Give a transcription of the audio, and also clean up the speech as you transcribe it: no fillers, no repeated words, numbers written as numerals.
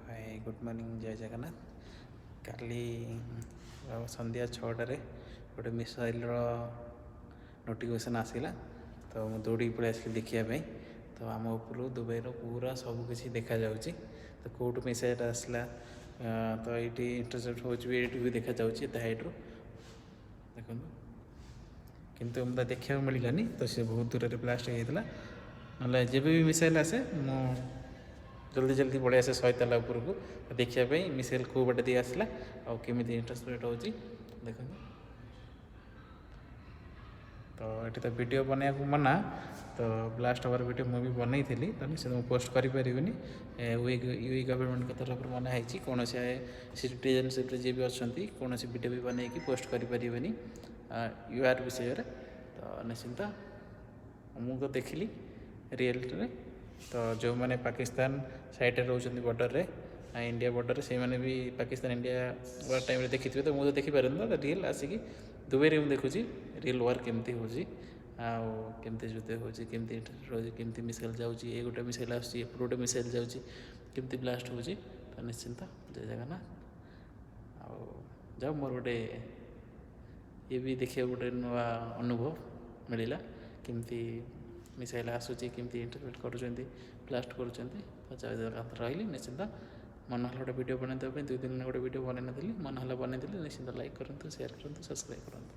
ହାଏ, good morning, ଜୟ ଜଗନ୍ନାଥ। କାଲି ସନ୍ଧ୍ୟା 6ଟାରେ ଗୋଟେ ମିସାଇଲ୍ର notification ଆସିଲା, ତ ମୁଁ ଦୌଡ଼ିକି ପଳେଇ ଆସିଲି ଦେଖିବା ପାଇଁ। ତ ଆମ ଉପରୁ ଦୁବାଇର ପୁରା ସବୁକିଛି ଦେଖାଯାଉଛି। ତ କେଉଁଠୁ ମିସାଇଲ୍ ଆସିଲା, ତ ଏଇଠି ଇଣ୍ଟରସେପ୍ଟ ହେଉଛି ବି, ଏଇଠୁ ବି ଦେଖାଯାଉଛି ଏତେ ହାଇଟ୍ରୁ, ଦେଖନ୍ତୁ। କିନ୍ତୁ ମୋତେ ଦେଖିବାକୁ ମିଳିଲାନି, ତ ସେ ବହୁତ ଦୂରରେ ବ୍ଲାଷ୍ଟ ହେଇଯାଇଥିଲା। ନହେଲେ ଯେବେ ବି ମିସାଇଲ୍ ଆସେ, ମୁଁ ଜଲ୍ଦି ଜଲ୍ଦି ପଳେଇ ଆସେ 100 ତାଲା ଉପରକୁ ଦେଖିବା ପାଇଁ, ମିସାଇଲ୍ କେଉଁ ବାଟେ ଦେଇ ଆସିଲା ଆଉ କେମିତି ଇଣ୍ଟରସେପ୍ଟ ହେଉଛି, ଦେଖନ୍ତୁ। ତ ଏଠି ତ ଭିଡ଼ିଓ ବନେଇବାକୁ ମନା। ତ ବ୍ଲାଷ୍ଟ ହେବାର ଭିଡ଼ିଓ ମୁଁ ବି ବନେଇଥିଲି, ତ ନିଶ୍ଚିତ ମୁଁ ପୋଷ୍ଟ କରିପାରିବିନି। ୟୁଏଇ ଗଭର୍ଣ୍ଣମେଣ୍ଟଙ୍କ ତରଫରୁ ମନା ହେଇଛି, କୌଣସି ସିଟିଜେନସିପ୍ରେ ଯିଏ ବି ଅଛନ୍ତି, କୌଣସି ଭିଡ଼ିଓ ବି ବନେଇକି ପୋଷ୍ଟ କରିପାରିବେନି ୱାର୍ ବିଷୟରେ। ତ ନିଶ୍ଚିନ୍ତ ମୁଁ ତ ଦେଖିଲି ରିଏଲ୍ରେ। ତ ଯେଉଁମାନେ ପାକିସ୍ତାନ ସାଇଡ଼୍ରେ ରହୁଛନ୍ତି, ବର୍ଡ଼ରରେ, ଇଣ୍ଡିଆ ବର୍ଡ଼ରରେ, ସେଇମାନେ ବି ପାକିସ୍ତାନ ଇଣ୍ଡିଆ ୱାର୍ ଟାଇମ୍ରେ ଦେଖିଥିବେ। ତ ମୁଁ ତ ଦେଖିପାରୁନି। ତ ରିଏଲ୍ ଆସିକି ଦୁବାଇରେ ମୁଁ ଦେଖୁଛି ରିଏଲ୍ ୱାର୍ କେମିତି ହେଉଛି ଆଉ କେମିତି ଯୁଦ୍ଧ ହେଉଛି, କେମିତି ରହୁଛି, କେମିତି ମିସାଇଲ୍ ଯାଉଛି, ଏ ଗୋଟେ ମିସାଇଲ୍ ଆସୁଛି, ଏପଟୁ ଗୋଟେ ମିସାଇଲ୍ ଯାଉଛି, କେମିତି ବ୍ଲାଷ୍ଟ ହେଉଛି। ତ ନିଶ୍ଚିନ୍ତ ଜୟ ଜଗନ୍ନାଥ। ଆଉ ଯାଉ, ମୋର ଗୋଟେ ଇଏ ବି ଦେଖିବାକୁ ଗୋଟେ ନୂଆ ଅନୁଭବ ମିଳିଲା, କେମିତି ମିସାଇଲ୍ ଆସୁଛି, କେମିତି ଇଣ୍ଟରସେପ୍ଟ କରୁଛନ୍ତି, ବ୍ଲାଷ୍ଟ କରୁଛନ୍ତି। ତ ଜୟ ଜଗନ୍ନାଥ, ରହିଲି। ନିଶ୍ଚିନ୍ତ ମନ ହେଲା ଗୋଟେ ଭିଡ଼ିଓ ବନେଇ ଦେବା ପାଇଁ। 2 ଦିନ ଗୋଟେ ଭିଡ଼ିଓ ବନେଇ ନଥିଲି, ମନ ହେଲା ବନେଇଦେଲି। ନିଶ୍ଚିନ୍ତ ଲାଇକ୍ କରନ୍ତୁ, ସେୟାର କରନ୍ତୁ, ସବସ୍କ୍ରାଇବ୍ କରନ୍ତୁ।